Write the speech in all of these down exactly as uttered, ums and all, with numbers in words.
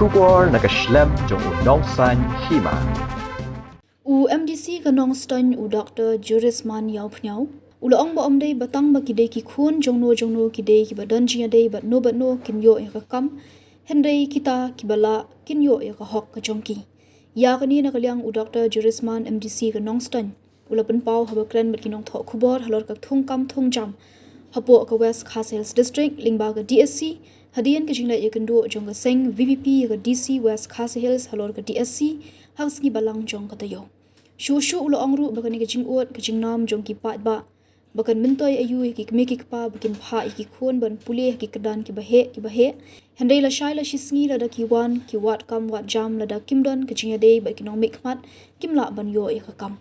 Khubor na ka shlem jong u Nongsaiñ Hima. U M D C ka Nongstoiñ u Doctor Jurisman Ïawphniaw u la ong ba ym dei ba tang ba ki dei ki khun jongno jongno ki dei kiba don jingïadei bad no bad no kin ïoh ïa ka kam, hynrei kita kiba lah kin ïoh ïa ka hok ka jong ki. Ïa kane na ka liang u Doctor Jurisman M D C ka Nongstoiñ u la pynpaw haba kren bad ki nongthoh khubor halor ka thungkam thungjam hapoh ka West Khasi Hills District lyngba ka D S C hadien ka jingleit ïakynduh jong ka seng V P P ïa ka D C West Khasi Hills halor ka D S C ha ka sngi Balang jong ka taïew. Shuh shuh u la ong ruh ba kane ka jingud ka jingnam jong ki paidbah ba kan myntoi aïu ïa ki kmie ki kpa ba kin phah ïa ki khun ban pule ha ki kyrdan kiba heh kiba heh. Hynrei lashai lashisngi lada ki wan ki wad kam wad jam, lada kim don ka jingïadei bad ki nongmihkhmat, kim lah ban ïoh ïa ka kam.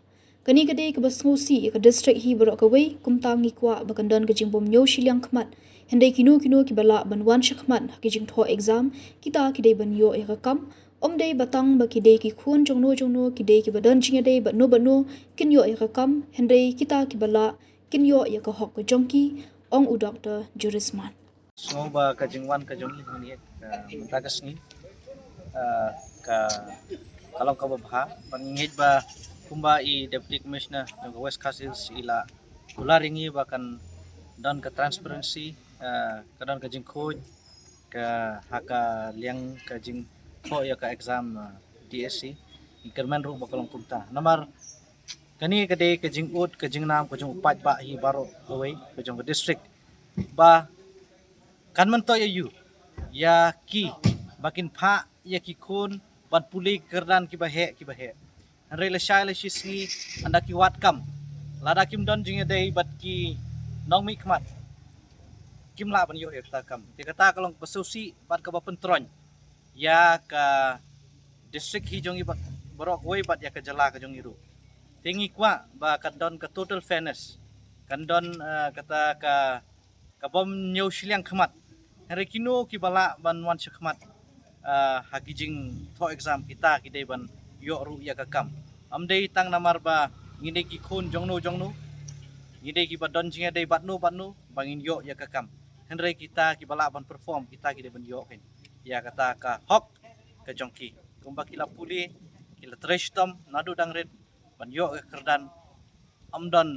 Kane ka dei kaba sngewsih ïa ka district hi baroh kawei, kumta ngi kwah ba kan don ka jingbym ñiew shiliang khmat. Hynrei kino kino kiba lah ban wan shakhmat ha ki jingthoh exam, kita ki dei ban ïoh ïa ka kam. Ym dei ba tang ba ki dei ki khun jongno jongno ki dei kiba don jingïadei bad no bad no kin ïoh ïa ka kam, hynrei kita kiba lah kin ïoh ïa ka hok ka jong ki, ong u Doctor Jurisman. Sngew ba ka jingwan ka jong i mynta ka sngi, ah, ka, ka long kaba bha, bad ngi ngeit ba kumba i Deputy Commissioner jong ka West Khasi Hills i la kular ïa ngi ba kan don ka transparency, ah, ka don ka jingkhuid ka ha ka liang ka jingthoh ïa ka exam, ah, D S C. Ngi kyrmen ruh ba ka long kumta. Namar kane ka dei ka jingud ka jingnam ka jong u paidbah hi baroh kawei ka jong ka district ba kan myntoi aïu ïa ki ba kin phah ïa ki khun ban pule ki kyrdan kiba heh kiba heh. Hynrei lashai lashisngi ynda ki wad kam, lada kim don jingïadei bad ki nongmihkhmat, kim lah ban ïoh ïa kata kam. Te kata ka long kaba sngewsih bad kaba pyntroiñ ïa ka district hi jong i bad baroh kawei bad ïa ka jylla ka jong i ruh. Te ngi kwah ba kan don ka total fairness, kan don, eh, kata ka, ka bym ñiew shiliang khmat. Hynrei kino kiba lah ban wan shakhmat, ah, ha ki jingthoh exam, kita ki dei ban ïoh ruh ïa ka kam. Ym dei tang namar ba ngi dei ki khun jongno jongno, ngi dei kiba don jingïadei bad no bad no ba ngin ïoh ïa ka kam. Hynrei kita kiba lah ban perform, kita ki dei ban ïoh kein ïa kata ka hok ka jong ki. Kumba ki la pule, ki la trei shitom naduh dang rit ban ïoh ka kyrdan. Ym don,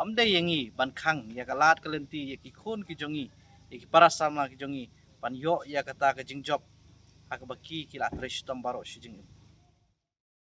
ym dei ïa ngi ban khang ïa ka lad ka lynti ïa ki khun ki jong ngi, ïa ki para samla ki jong ngi ban ïoh ïa kata ka jingjop ha kaba ki, ki la trei shitom baroh shi jingim.